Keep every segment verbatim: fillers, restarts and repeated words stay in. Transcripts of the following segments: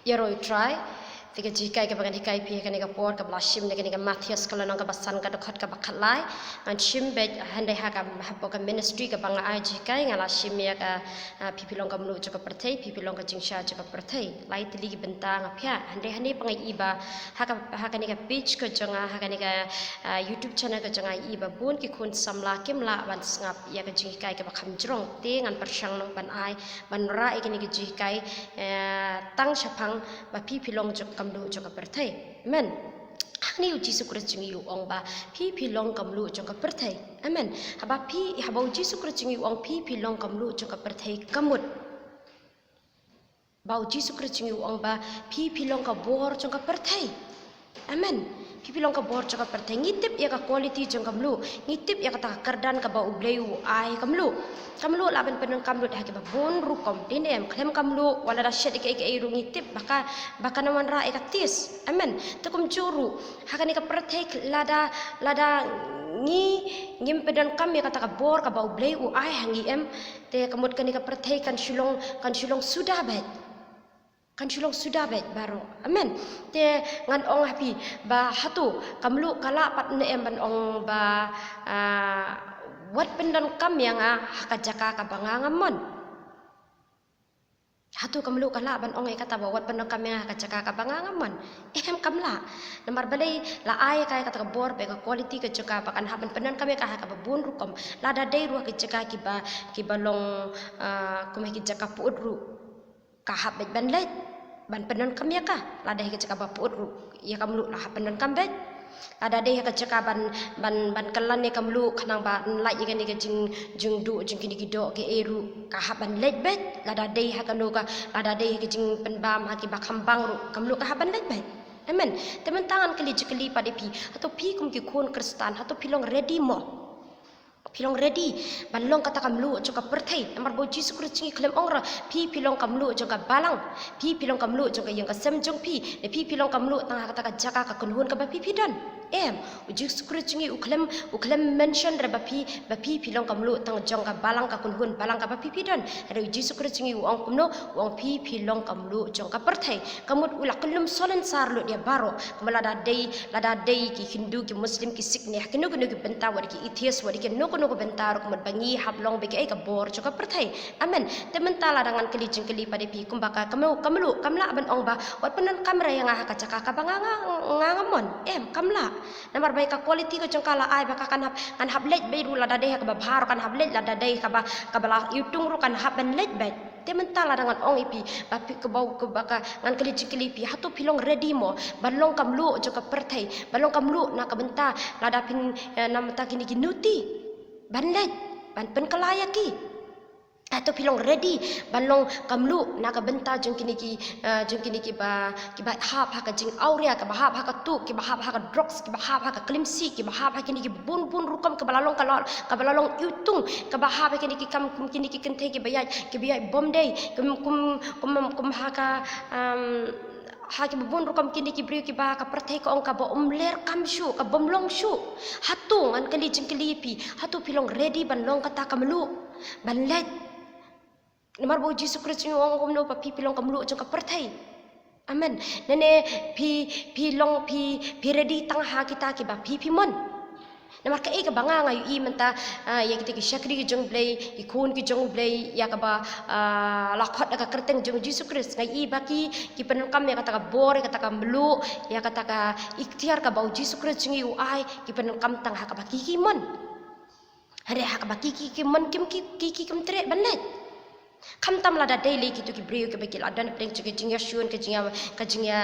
Ïaroh U Trai, te ka jinghikai kaba ngan hikai ïa phi ha kane ka por kaba la shim na kane ka Mathaios ka lynnong kaba san ka dkhot kaba khatlai. Ngan shim beit hynrei ha ka, hapoh ka ministry kaba nga ai jinghikai nga la shim ïa ka, ah, Phi phi long ka mluh jong ka pyrthei, phi phi long ka jingshisha jong ka pyrthei. Lai tylli ki bynta nga phiah, hynrei hangne pat nga ïohi ba ha ka, ha kane ka page ka jong nga, ha kane ka, ah, YouTube channel ka jong nga, ïohi ba bun ki khun samla kim lah ban sngap ïa ka jinghikai kaba kham jrong. Te ngan pyrshang noh ban ai, ban rah ïa kane ka jinghikai, eh, tang shaphang ba phi phi long jong ka mluh jong ka pyrthei. Amen. Hangne U Jisu Khrist jong ngi u ong ba phi phi long ka mluh jong ka pyrthei. Amen. Haba phi, haba U Jisu Khrist jong ngi u ong phi phi long ka mluh jong ka pyrthei, ka mut ba U Jisu Khrist jong ngi u ong ba phi phi long ka bor jong ka pyrthei. Amen. Phi phi long ka bor jong ka pyrthei. Ngi tip ïa ka quality jong ka mluh. Ngi tip ïa kata ka kyrdan kaba U Blei u ai ka mluh. Ka mluh lah ban pyndonkam lut ha kiba bun rukom. Dei ne em, khlem ka mluh, wat la da shet ïa kaei kaei ruh ngi tip ba ka, ba kan wanrah ïa ka taste. Amen. Te kumjuh ruh ha kane ka pyrthei, lada, lada ngi, ngim pyndonkam ïa kata ka bor kaba U Blei u ai ha ngi, em, te ka mut kane ka pyrthei kan shu long, kan shu long suda beit. Kan shu long suda beit baroh. Amen. Te ngan ong ha phi ba hato ka mluh ka lah pat ne em ban ong ba, ah, wat pyndonkam ïa nga ha ka jaka kaba nga ngam mon? Hato ka mluh ka lah ban ong ïa kata ba wat pyndonkam ïa nga ha ka jaka kaba nga ngam mon? Em, kam lah. Namar balei? La ai ïa ka, ïa kata ka bor bad ka quality ka jong ka ba kan hap ban pyndonkam ïa ka ha kaba bun rukom. Lada dei ruh ha ki jaka kiba, kiba long, ah, kum ha ki jaka pyut ruh, ka hap beit ban leit ban pyndonkam ïa ka. Lada dei ha ki jaka ba pyut ruh, ïa ka mluh la hap pyndonkam beit. Lada dei ha ka jaka ban, ban, ban kylla ïa ka mluh khnang ban lait ïa kane ka jing, jingduh jong kine ki doh kiei ruh, ka hap ban leit beit. Lada dei ha kano ka, lada dei ha ka jingpynbam ha kiba kham bang ruh, ka mluh ka hap ban leit beit. Amen. Te mynta ngan kylli jingkylli pat ïa phi, hato phi kum ki khun Khristan, hato phi long ready mo? Phi long ready ban long kata ka mluh jong ka pyrthei? Namar ba U Jisu Khrist jong ngi khlem ong ruh phi phi long ka mluh jong ka balang, phi phi long ka mluh jong ka ïing ka sem jong phi, ne phi phi long ka mluh tang ha kata ka jaka ka kynhun kaba phi phi don. Em, U Jisu Khrist jong ngi u khlem, u khlem mention ruh ba phi, ba phi phi long ka mluh tang jong ka balang ka kynhun balang kaba phi phi don. Hynrei U Jisu Khrist jong ngi u ong kumno? U ong phi phi long ka mluh jong ka pyrthei. Ka mut u la kyllum salonsar lut ïa baroh. Ka mut lada dei, lada dei ki Hindu, ki Muslim, ki Sikh ne ha kino kino ki bynta, wat ki atheist, wat ki kino kino ki bynta ruh, ka mut ba ngi hap long beit kaei? Ka bor jong ka pyrthei. Amen. Te mynta lada ngan kylli jingkylli pat ïa phi kumba ka, ka mluh, ka mluh kam lah ban ong ba wat pyndonkam ruh ïa nga ha ka jaka kaba nga, nga, nga ngam mon? Em, kam lah. Namar ba ïa ka quality ka jong ka la ai ba ka kan hap, kan hap leit beit ruh, lada dei ha kaba bha ruh kan hap leit, lada dei kaba, kaba la iwtung ruh kan hap ban leit beit. Te mynta lada ngan ong ïa phi ba phi, kaba, kaba ka, ngan kylli jingkylli ïa phi, hato phi long ready mo ban long ka mluh jong ka pyrthei, ban long ka mluh na ka bynta, lada phin, eh, na bynta kine ki nuti, ban leit ban pynkylla ïa ki? Hato phi long ready ban long ka mluh na ka bynta jong kine ki, eh, jong kine kiba, kiba hap ha ka jingawria, kiba hap ha ka tuh, kiba hap ha ka drugs, kiba hap ha ka klimsih, kiba hap ha kine ki bun bun rukom kaba la long, ka la, kaba la long iwtung, kaba hap ha kine ki kam kum kine ki kynthei kiba ïaid, kiba ïaid bymdei, kum, kum, kum, kum ha ka, um, ha kiba bun rukom kine ki briew kiba ka pyrthei ka ong kaba ym leh kam shuh, kaba ym long shuh. Hato, ngan kylli jingkylli ïa phi, hato phi long ready ban long kata ka mluh, ban leit? Namar ba U Jisu Khrist u ong kumno ba phi phi long ka mluh jong ka pyrthei. Amen. Nane phi, phi long, phi, phi ready tang ha kita kiba phi phi mon? Namar kaei kaba nga, nga ïohi mynta, ah, ïa kita ki shakri ki jong U Blei, ki khun ki jong U Blei, ïa kaba, ah, la khot da ka kyrteng jong U Jisu Khrist, nga ïohi ba ki, ki pyndonkam ïa kata ka bor, ïa kata ka mluh, ïa kata ka iktiar kaba U Jisu Khrist jong ngi u ai, ki pyndonkam tang ha kaba ki ki mon. Hynrei ha kaba ki ki ki mon kim ki, ki ki kim treh ban leit. Khamtam lada dei lei kito ki briew kiba ki la don pdeng jong ka jingïashun, ka jingïa, ka jingïa,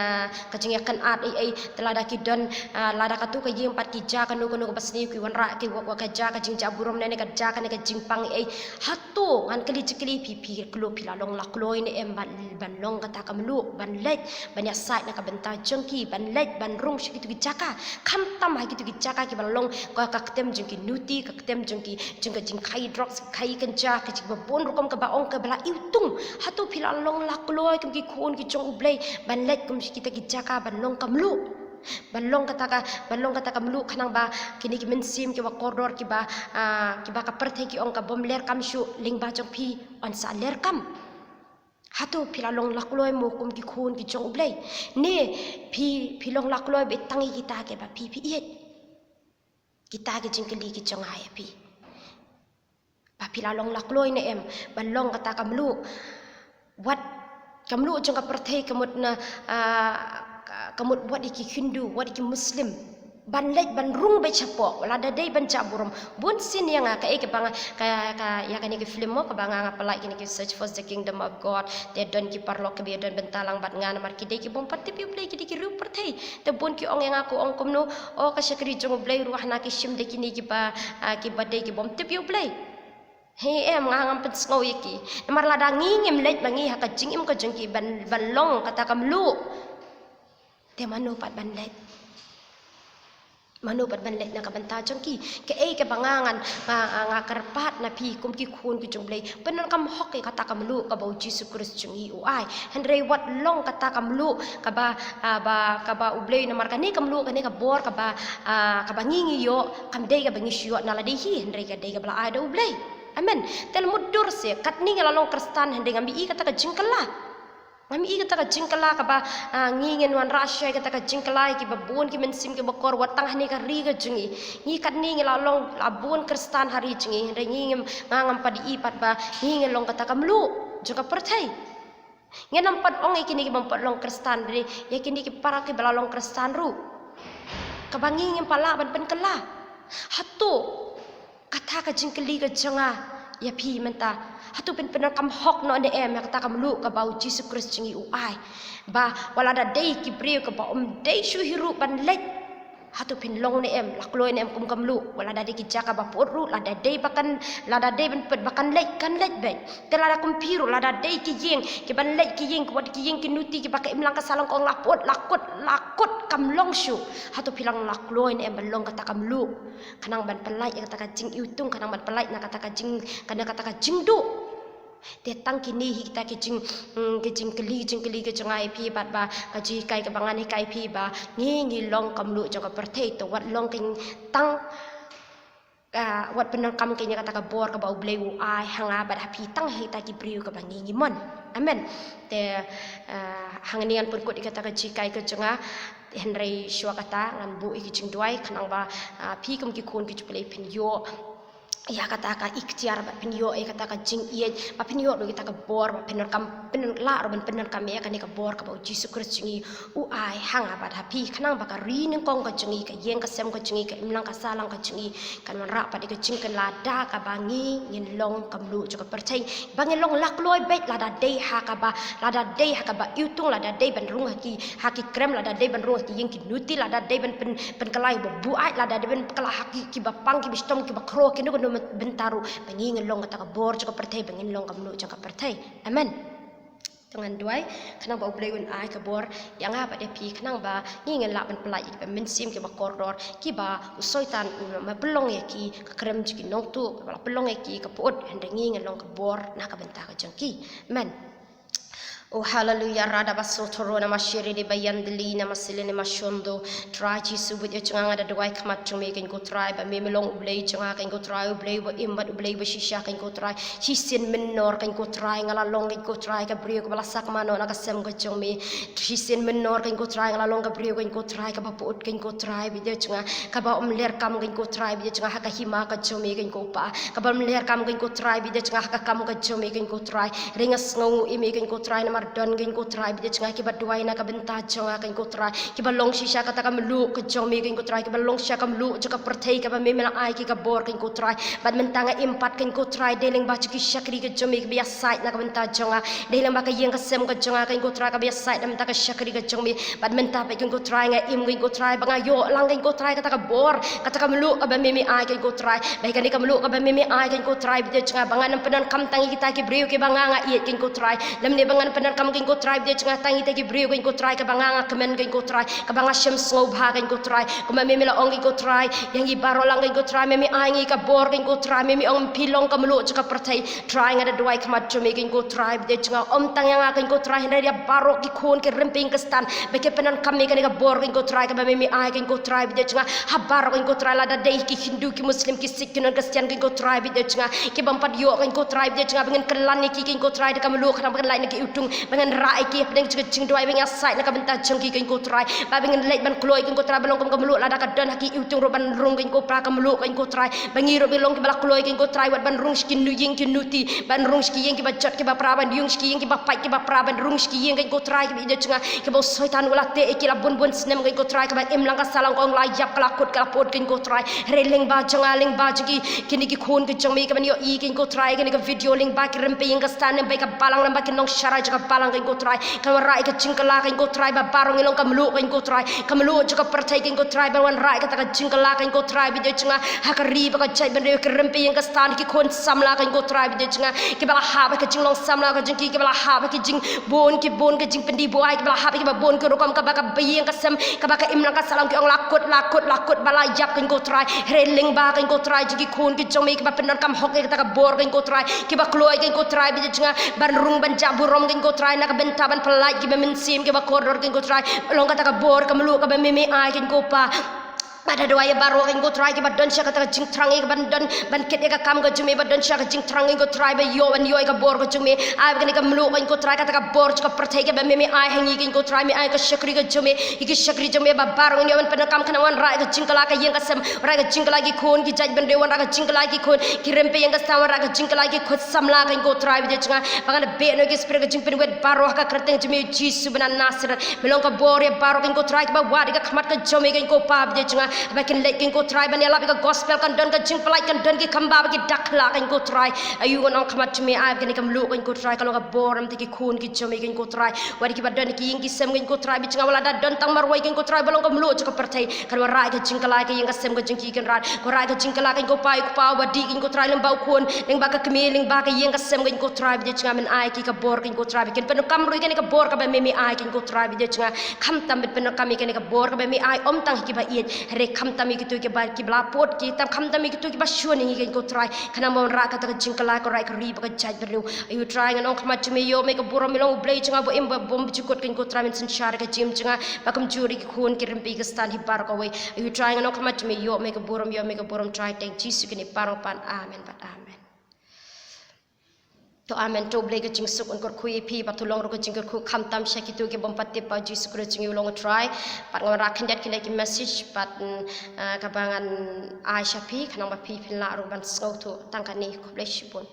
ka jingïakynad ei ei, te lada ki don, ah, lada kato ka ïing pat ki jia kano kano kaba sniew, ki wanrah ki wa, wa ka jia ka jingjia burom ne, ne ka jia kane ka jingpang ei ei. Hato, ngan kylli jingkylli ïa phi, phi kloi, phi la long la kloi ne em ban, ban long kata ka mluh, ban leit ban ïasaid na ka bynta jong ki, ban leit ban rung sha kito ki jaka. Khamtam ha kito ki jaka kiba la long ka, ka ktem jong ki nuti, ka ktem jong ki, jong ka jingkhaii drugs, khaii kynja, ka jingba bun rukom kaba ong kaba la iwtung. Hato phi la long la kloi kum ki khun ki jong U Blei ban leit kum sha kita ki jaka ban long ka mluh, ban long kata ka, ban long kata ka mluh khnang ba kine ki mynsiem kiba kordor kiba, ah, kiba ka pyrthei ki ong kaba ym leh kam shuh, lyngba jong phi yn sa leh kam? Hato phi la long lakloi mo kum ki khun ki jong U Blei? Ne phi, phi long lakloi beit tang ïa kita kiba phi, phi ïeit? Kita ki jingkylli ki jong nga ïa phi. Ba phi la long lakloi ne em ban long kata ka mluh? Wat ka mluh jong ka pyrthei ka mut na, ah, ka, ka mut wat ïa ki Hindu, wat ïa ki Muslim ban leit ban rung beit shapoh, lada dei ban jah burom. Bun sien ïa nga, kaei kaba nga, ka, ka, ïa kane ka film mo, kaba nga, nga pynlait kine ki Search for the Kingdom of God. Te don ki paralok kiba ïadon bynta lang bad nga namar ki dei ki bym pat tip ïa U Blei, ki dei ki riew pyrthei. Te bun ki ong ïa nga, ki ong kumno, o ka shakri jong U Blei ruh hana ki shim da kine kiba, ah, kiba dei ki bym tip ïa U Blei. Hei em, nga ngam pynsngew ïa ki. Namar lada ngi ngim leit ma ngi ha ka jingim ka jong ki ban, ban long kata ka mluh, te mano pat ban leit? Mano pat ban leit na ka bynta jong ki? Kaei kaba nga ngan, nga, nga, nga kyrpad na phi kum ki khun ki jong U Blei, pyndonkam hok ïa kata ka mluh kaba U Jisu Khrist jong ngi u ai. Hynrei wat long kata ka mluh kaba, ah, ba, kaba U Blei, namar kane ka mluh, kane ka bor kaba, ah, kaba ngi ngi ïoh, kam dei kaba ngi shu ïoh na lade hi, hynrei ka dei kaba la ai da U Blei. Amen. Te la mutdur seh, katne ngi la long Khristan hynrei ngam ïohi kata ka jingkylla. Ngam ïohi kata ka jingkylla kaba, ah, ngi ngin wanrah shai kata ka jingkylla ïa kiba bun ki mynsiem kiba kor wat tang hane ka ri ka jong ngi. Ngi katne ngi la long la bun Khristan ha ri jong ngi, hynrei ngi ngim, nga ngam pat ïohi pat ba ngi ngin long kata ka mluh jong ka pyrthei. Ngin ym pat ong ïa kine ki bym pat long Khristan, hynrei ïa kine ki para kiba la long Khristan ruh, kaba ngi ngim pat lah ban pynkylla. Hato kata ka jingkylli ka jong nga ïa phi mynta, hato phin pyndonkam hok noh ne em ïa kata ka mluh kaba U Jisu Khrist jong ngi u ai? Ba wat lada dei ki briew kiba ym dei shuh hi ruh ban leit, hato phin long ne em, lakloi ne em kum ka mluh? Wat lada dei ki jaka ba pyut ruh, lada dei ba kan, lada dei ban peit ba kan leit, kan leit beit. Te lada kum phi ruh, lada dei ki ïing kiban leit, ki ïing, ki wat ki ïing ki nuti kiba ka imlang ka sahlang ka ong la pyut, la kut, la kut, kam long shuh, hato phi long lakloi ne em ban long kata ka mluh? Khnang ban pynlait ïa kata ka jingiwtung, khnang ban pynlait na kata ka jing, kane kata ka jingduh. Te tang kine hi kita ki jing, mm, ki jingkylli, jingkylli ki jong nga ïa phi bad ba ka jinghikai kaba ngan hikai phi ba ngi ngi long ka mluh jong ka pyrthei, te wat long ki tang, ah, wat pyndonkam ki ïa kata ka bor kaba U Blei u ai ha nga bad ha phi tang ha kita ki briew kaba ngi ngi mon. Amen. Te, ah, hangne ngan pynkut ïa kata ka jinghikai ka jong nga. Hynrei shuwa kata ngan buh ïa ki jingduwai khnang ba, ah, phi kum ki khun ki jong U Blei phin ïoh ïa kata ka iktiar bad phin ïoh ïa kata ka jingïeit, ba phin ïoh ruh ïa kata ka bor, ba phin donkam, phin lah ruh ban pyndonkam ïa kane ka bor kaba U Jisu Khrist jong ngi u ai ha nga bad ha phi, khnang ba ka ri nyngkong ka jong ngi, ka ïing ka sem ka jong ngi, ka imlang ka sahlang ka jong ngi kan wanrah pat ïa ka jingkylla da kaba ngi ngin long ka mluh jong ka pyrthei. Ba ngin long lakloi beit lada dei ha kaba, lada dei ha kaba iwtung, lada dei ban rung ha ki, ha ki krem, lada dei ban rung ha ki ïing ki nuti, lada dei ban pyn, pynkylla ïa uba buaid, lada dei ban kylla ha ki, kiba pang, kiba shitom, kiba khraw, kino kino bynta ruh, ba ngi ngin long kata ka bor jong ka pyrthei, ba ngin long ka mluh jong ka pyrthei. Amen. Te ngan duwai khnang ba U Blei un ai ka bor ïa nga bad ïa phi khnang ba ngi ngin lah ban pynlait ïa kiba mynsiem kiba kordor, kiba u Soitan u la pynlong ïa ki, ka krem jong ki nongtuh, kiba la pynlong ïa ki ka pyut, hynrei ngi ngin long ka bor na ka bynta ka jong ki. Amen. Oh haleluya, rada ba sotoro na mashiri ni ba yandili na masili ni mashondo. Trai Jisu, bad ïa jong nga nga da duwai khmat jong me, kane ko Trai, ba me me long U Blei jong nga, kane ko Trai, U Blei uba im bad U Blei uba shisha, kane ko Trai. Shisien mynnor, kane ko Trai, nga la long, kane ko Trai, ka briew kaba la sakma noh na ka sem ka jong me. Shisien mynnor, kane ko Trai, nga la long ka briew, kane ko Trai, kaba pyut, kane ko Trai, bad ïa jong nga, kaba ym leh kam, kane ko Trai, bad ïa jong nga, ha ka hima ka jong me, kane ko Pa, kaba ym leh kam, kane ko Trai, bad ïa jong nga, ha ka kam ka jong me, kane ko Trai. Hynrei nga sngew ngi im ïa, kane ko Trai, namar don, kane ko Trai, bad ïa jong nga, kiba duwai na ka bynta jong nga, kane ko Trai, kiba long shisha kata ka mluh ka jong me, kane ko Trai, kiba long shisha ka mluh jong ka pyrthei kaba me me la ai ki ka bor, kane ko Trai. Bad mynta nga im pat, kane ko Trai, dei lyngba jong ki shakri ka jong me kiba ïasaid na ka bynta jong nga, dei lyngba ka ïing ka sem ka jong nga, kane ko Trai, kaba ïasaid na ka bynta ka shakri ka jong me. Bad mynta pat, kane ko Trai, nga im, kane ko Trai, ba nga ïoh lang, kane ko Trai, kata ka bor, kata ka mluh kaba me me ai, kane ko Trai. Ba ïa kane ka mluh kaba me me ai, kane ko Trai, bad ïa jong nga, ba ngan ym pyndonkam tang ïa kita ki briew kiba nga nga ïeit, kane ko Trai, lymne ba ngan ym pyndonkam, kane ko Trai, bad ïa jong nga, tang ïa kita ki briew, kane ko Trai, kaba nga nga kmen, kane ko Trai, kaba nga shem sngewbha, kane ko Trai. Kumba me me la ong, kane ko Trai, ïa ngi baroh lang, kane ko Trai, me me ai ngi ka bor, kane ko Trai, me me ong phi long ka mluh jong ka pyrthei. Trai, nga da duwai khmat jong me, kane ko Trai, bad ïa jong nga, ym tang ïa nga, kane ko Trai, hynrei ïa baroh ki khun ki rympei Khristan ba ki pyndonkam ïa kane ka bor, kane ko Trai, kaba me me ai, kane ko Trai, bad ïa jong nga, ha baroh, kane ko Trai, lada dei ki Hindu, ki Muslim, ki Sikh, ki non Khristan, kane ko Trai, bad ïa jong nga, ki bym pat ïoh, kane ko Trai, bad ïa jong nga, ba ngin kylla ïa ki, kane ko Trai, da ka mluh, khnang ba kan lait na ka iwtung, Ba ngan rah ïa ki hapdeng jong ka jingduwai, ba ngan ïasaid na ka bynta jong ki, ko Trai. Ba, ba ngan leit ban kloi, ko Trai, ba long kum ka mluh lada ka don ha ki iwtung ruh ban rung, ko Pa, ka mluh, ko Trai. Ba ngi ruh ba long kiba la kloi, ko Trai, wat ban rung sha ki ïing ki kti, ban rung sha ki ïing kiba jot kiba pra, ban rung sha ki ïing kiba pait kiba pra, ban rung sha ki ïing, ko Trai, kiba ïeit jong nga, kiba u Soitan u la teh ïa ki la bun bun snem, ko Trai, kaba im lang ka sahlang, ka ong la ïap, ka la kut, ka la pud, ko Trai. Hynrei lyngba jong nga, lyngba jong ki, kine ki khun ki jong me kiba ïohi, ko Trai, kane ka video, lyngba ki rympei ïing ka Stan, lyngba ka balang, lyngba ki nongsharai jong ka balang, ko Trai. Kan wanrah ïa ka jingkylla, ko Trai, ba baroh ngi long ka mluh, ko Trai. Ka mluh jong ka pyrthei, ko Trai, ban wanrah ïa kata ka jingkylla, ko Trai, bad ïa jong nga, ha ka ri bad ka jaitbynriew, ki rympei ïing ka Stan, ki khun samla, ko Trai, bad ïa jong nga, kiba la hap ha ka jinglong samla ka jong ki, kiba la hap ha ka jingbun, ki bun ka jingpyndibuai, kiba la hap ha kiba bun ki rukom, kaba ka beiñ ka sem, kaba ka im lang ka sahlang, ki ong la kut, la kut, la kut, ba la ïap, ko Trai. Hynrei lyngba, ko Trai, jong ki khun ki jong me kiba pyndonkam hok ïa kata ka bor, ko Trai, kiba kloi, ko Trai, bad ïa jong nga, ban rung ban jah burom, ko Trai, na ka bynta ban pyllait kiba mynsiem, kiba kordor, ko Trai. Long kata ka bor, ka mluh, kaba me me ai, ko Pa. Bad nga duwai ïa baroh, ko Trai, kiba don sha kata ka jingthrang, kiba don ban kit ïa ka kam ka jong me, ba don sha ka jingthrang, ko Trai, ba ïoh ban ïoh ïa ka bor ka jong me. Ai ba kane ka mluh, ko Trai, kata ka bor jong ka pyrthei, kaba me me ai ha ngi, ko Trai, me ai ka shakri ka jong me, ïa ki shakri jong me, ba baroh ngi ïoh ban pyndonkam, kan wanrah ïa ka jingkylla ka ïing ka sem, wanrah ïa ka jingkylla ki khun ki jaitbynriew, wanrah ïa ka jingkylla ki khun ki rympei ïing ka Stan, wanrah ïa ka jingkylla ki khun samla, ko Trai, bad ïa jong nga, ba ngan beh noh ïa ki spirit ka jingpynwit baroh ha ka kyrteng jong me Jisu ba na Nasareth. Me long ka bor ïa baroh, ko Trai, kiba wad ïa ka khmat ka jong me, ko Pa, bad ïa jong nga, ba kin leit, ko Trai, ban ïalap ïa ka gospel, kan don ka jingpyllait, kan don ki khambah bad ki dakla, ko Trai. Aïu ngan ong khmat jong me, ai ba kane ka mluh, ko Trai, ka long ka bor namar ki khun ki jong me, ko Trai. Wat ïa kiba don ki ïing ki sem, ko Trai, bad ïa jong nga, wat lada don tang marwei, ko Trai, ba long ka mluh jong ka pyrthei, kan wanrah ïa ka jingkylla ka ïing ka sem ka jong ki, Kynrad. Kan wanrah ïa ka jingkylla, ko Pa, ko Pa, wat dih, ko Trai, lyngba u khun, lyngba ka kmie, lyngba ka ïing ka sem, ko Trai, bad ïa jong nga, men ai ïa ki ka bor, ko Trai, ba kin pyndonkam ruh ïa kane ka bor kaba me me ai, ko Trai, bad ïa jong nga, khamtam ban pyndonkam ïa kane ka bor kaba me ai, ym tang ha kiba ïeit, hynrei khamtam ïa kito kiba, kiba la pud, ki tam khamtam ïa kito kiba shun ïa ngi, ko Trai. Kan nang ban wanrah kata ka jingkylla, ko Trai, ka ri bad ka jaitbynriew. Aïu Trai, ngan ong khmat jong me, ïoh me ka burom, me long U Blei jong nga, ba im ba bym jukut, ko Trai, men synshar ïa ka jingim jong nga, ba kumjuh ïa ki khun ki rympei ka Stan hi baroh kawei. Aïu Trai, ngan ong khmat jong me, ïoh me ka burom, ïoh me ka burom, Trai, tang Jisu kine parong pan. Amen bad amen. To amen, to U Blei ka jingsuk un kyrkhu ïa phi, bad to long ruh ka jingkyrkhu khamtam sha kito ki bym pat tip ba U Jisu Khrist jong ngi u long U Trai. Bad ngan wanrah khyndiat khyndiat ki message, bad, mm, ah, kaba ngan ai sha phi, khnang ba phi phin lah ruh ban sngewthuh tang kane. Khublei shibun.